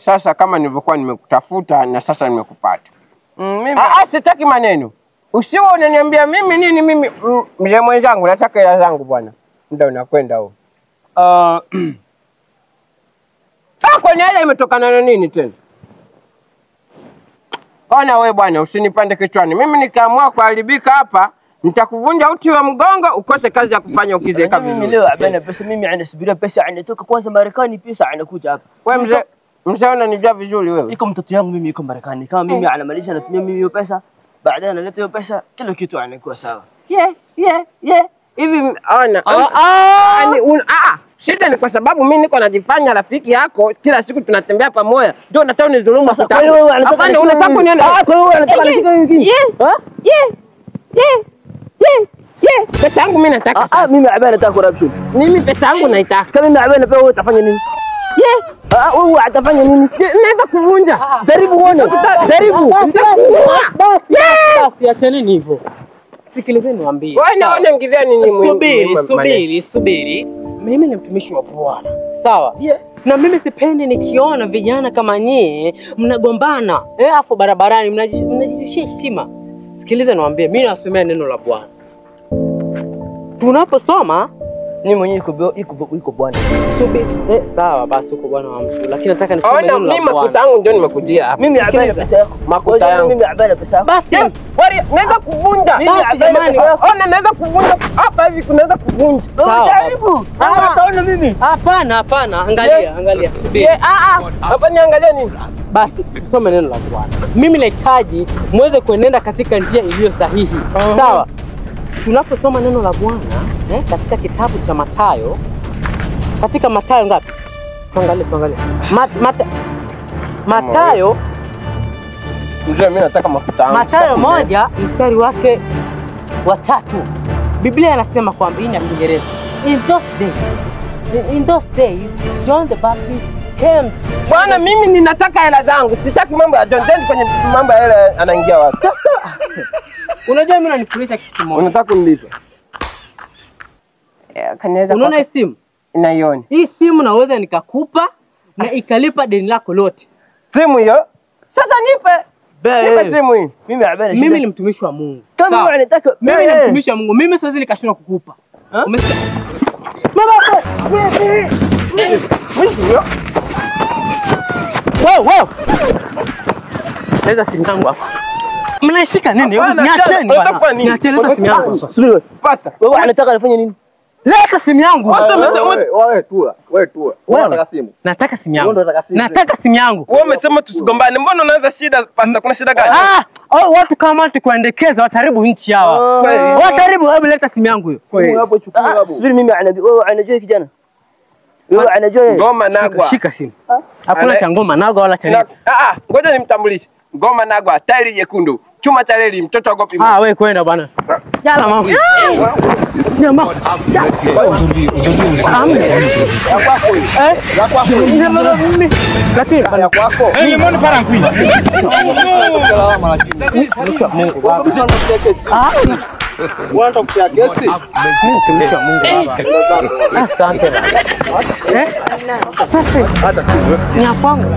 Sasa kama nilivyokuwa nimekutafuta na sasa nimekupata. Mimi sitaki maneno. Usiwe unaniambia mimi nini mimi mzee mwenzangu, nataka hela zangu bwana. Muda unakwenda huo. Kwani hela imetokana na nini tena? Ona wewe bwana, usinipande kichwani. Mimi nikaamua kuharibika hapa, nitakuvunja uti wa mgongo ukose kazi ya kufanya ukizeeka vizuri. Mimi leo abana pesa, mimi anasubiria pesa anatoka kwanza Marekani, pesa anakuja hapa. Wewe mzee unanijua vizuri wewe. Iko mtoto yangu mimi yuko Marekani. Kama mimi anamaliza natumia mimi hiyo pesa, baadaye analeta hiyo pesa, kila kitu anakuwa sawa. Yeah. Hivi ona. Shida ni kwa sababu mimi niko najifanya rafiki yako, kila siku tunatembea pamoja. Ndio unataka unidhulumu kwa sababu wewe unataka unataka kuniona. Kwa wewe unataka nishike hivi. Yeah. Pesa yangu mimi nataka sasa. Mimi abana nataka corruption. Mimi pesa yangu naitaka. Kama mimi abana wewe utafanya nini? Yeah. Wewe utafanya nini? Naweza kuvunja. Jaribu uone. Jaribu. Basi achaneni hivyo. Sikilizeni niwaambie. Wewe naona ngizia nini muhimu? Subiri. Mimi ni mtumishi wa Bwana. Sawa? Yeah. Na mimi sipendi nikiona vijana kama nyie mnagombana hapo barabarani mnajishushia heshima. Sikiliza niwaambie, mimi nasomea neno la Bwana. Tunaposoma ni mwenyewe iko Bwana. Subiri. Sawa basi uko Bwana wa mtu. Lakini nataka nisome neno la Bwana. Mimi makuta yangu ndio nimekujia hapa. Mimi abana pesa yako. Makuta yangu. Mimi abana pesa yako. Basi wale naweza kuvunja. Basi jamani. Ona naweza kuvunja hapa hivi, kunaweza kuvunja. Jaribu. Utaona mimi. Hapana. Angalia. Subiri. Hapa niangalia nini? Basi tusome neno la Bwana. Mimi nahitaji muweze kuenenda katika njia iliyo sahihi. Sawa? Tunaposoma neno la Bwana katika kitabu cha Mathayo, katika Mathayo ngapi? Tuangalie. Mathayo. Mzee mimi nataka mafuta yangu. Mathayo 1 mstari wake wa 3. Biblia inasema kwamba, hii ni ya Kiingereza. In those days John the Baptist came. Bwana mimi ninataka hela zangu. Sitaki mambo ya John. John kwenye mambo ya hela anaingia wapi? Unajua mimi unanifurahisha kitu kimoja. Unataka kunilipa? Unaona hii simu? Naiona. Hii simu naweza nikakupa na ikalipa deni lako lote. Simu hiyo? Sasa nipe. Nipe simu hii. Mimi abana. Mimi ni mtumishi wa Mungu. Kama wewe unataka mimi ni mtumishi wa Mungu. Mimi siwezi nikashindwa kukupa. Umesikia? Mama. Wewe. Leta simu yangu hapa. Mnaishika nini? Niacheni bwana. Niacheni, leta simu yangu. Subiri. Pasa. Wewe unataka nifanye nini? Leta simu yangu. Wewe tula. Wewe unataka simu. Nataka simu yangu. Nataka simu yangu. Wewe umesema tusigombane. Mbona unaanza shida pasta? Kuna shida gani? Watu kama tukuendekeza wataharibu nchi hawa. Wataharibu. Hebu leta simu yangu hiyo. Hapo chukua hapo. Subiri mimi wewe anajua kijana. Wewe anajua. Ngoma Nagwa. Shika simu. Hakuna cha ngoma Nagwa wala cha nini. Ngoja nimtambulishe. Ngoma Nagwa, tairi jekundu, chuma cha reli, mtoto agopi. Wewe kwenda bwana. Jala mama. Jamaa. Ya kwako. Lakini ya kwako. Limoni para nkui. Unataka kutia kesi? Mtumishi wa Mungu baba. Asante. Hata si ni ya kwangu.